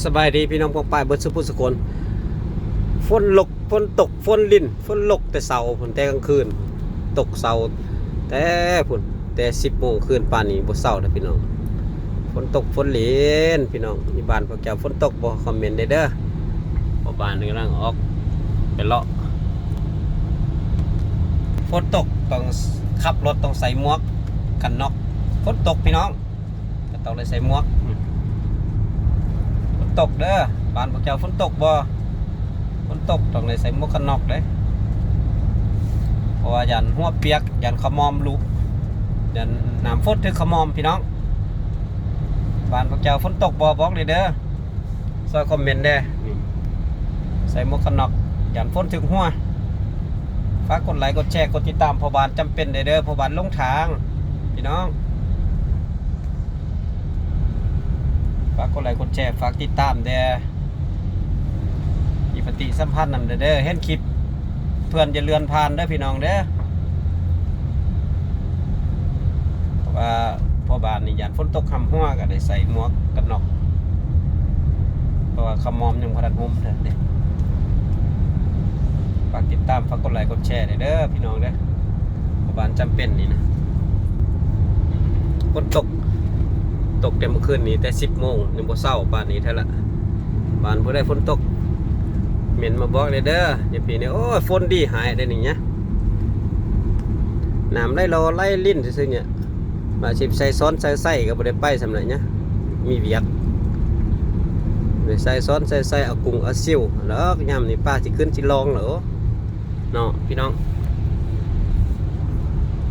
ສະບາຍດີພີ່ນ້ອງປ້ອງປາຍເບິດສູ່ຜູ້ສູ່ຄົນ. ຝົນລົກ ຝົນຕົກ ຝົນລິນ ຝົນລົກແຕ່ເຊົ້າພຸ້ນ ແຕ່ກາງຄືນ ຕົກເຊົ້າແຕ່ພຸ້ນ ແຕ່ສິບໂມງຄືນ ປານນີ້ບໍ່ເຊົາເດີ້ພີ່ນ້ອງ. ຝົນຕົກຝົນລິນພີ່ນ້ອງ ຢູ່ບ້ານພວກເຈົ້າຝົນຕົກບໍ່? ຄອມເມັນໄດ້ເດີ້. ເພາະບ້ານນີ້ກຳລັງອອກໄປເລາະ. ຝົນຕົກຕ້ອງ ຂັບລົດຕ້ອງໃສ່ໝວກກັນນັອກ. ຝົນຕົກພີ່ນ້ອງ ກໍຕ້ອງໄດ້ໃສ່ໝວກ. ຝົນຕົກເດີ້. ບ້ານພວກເຈົ້າຝົນຕົກບໍ່? ຝົນຕົກຕ້ອງໄດ້ໃສ່ໝວກກັນນັອກເດ້ ເພາະວ່າຢ້ານຫົວປຽກ ຢ້ານຂະໝອມຫຼຸ ຢ້ານນ້ຳຝົນຖືກຂະໝອມພີ່ນ້ອງ. ບ້ານພວກເຈົ້າຝົນຕົກບໍ່? ບອກແດ່ເດີ້ ຊ່ອຍຄອມເມັນແດ່. ໃສ່ໝວກກັນນັອກ ຢ້ານຝົນຖືກຫົວ. ຝາກກົດໄລ ກົດແຊ ກົດຕິດຕາມພໍ່ບ້ານຈຳເປັນແດ່ເດີ້ ພໍ່ບ້ານຫຼົງທາງພີ່ນ້ອງ. ຝາກກົດໄລ ກົດແຊ ຝາກຕິດຕາມແດ່ ມີປະຕິສຳພັນນຳແດ່ເດີ້. ເຫັນຄລິບເພື່ອນຢ່າເລື່ອນຜ່ານເດີ້ພີ່ນ້ອງເດີ້. ເພາະວ່າພໍ່ບ້ານນີ້ຢ້ານຝົນຕົກຫຳຫົວ ກໍໄດ້ໃສ່ໝວກກັນນັອກ ເພາະວ່າຂະໝອມຍັງບໍ່ທັນຫົ່ມເທື່ອເດ້. ຝາກຕິດຕາມ ຝາກກົດໄລ ກົດແຊແດ່ເດີ້ພີ່ນ້ອງເດີ້. ເພາະບ້ານຈຳເປັນນີ້ນະ ຝົນຕົກ ຕົກແຕ່ມື້ຄືນນີ້ ແຕ່ສິບໂມງຍັງບໍ່ເຊົາ ປານນີ້ແທ້ລະ. ບ້ານຜູ້ໃດຝົນຕົກເໝັນມາບອກແດ່ເດີ້. ຢູ່ປີນີ້ ໂອ້ຍ ຝົນດີຫາຍໄດ໋ນີ້ນະ ນ້ຳໄຫຼຫຼໍ່ໄຫຼລິນຊື່ໆນີ້. ວ່າຊິໄຊສອນໄຊໄຊກໍບໍ່ໄດ້ໄປສ່ຳໃດນະ ມີວຽກ. ໄປໄຊສອນໄຊໄຊ ອາກຸງອາຊິວດອກ. ຍາມນີ້ປາຊິຂຶ້ນຊິລອງແລ້ວເນາະພີ່ນ້ອງ.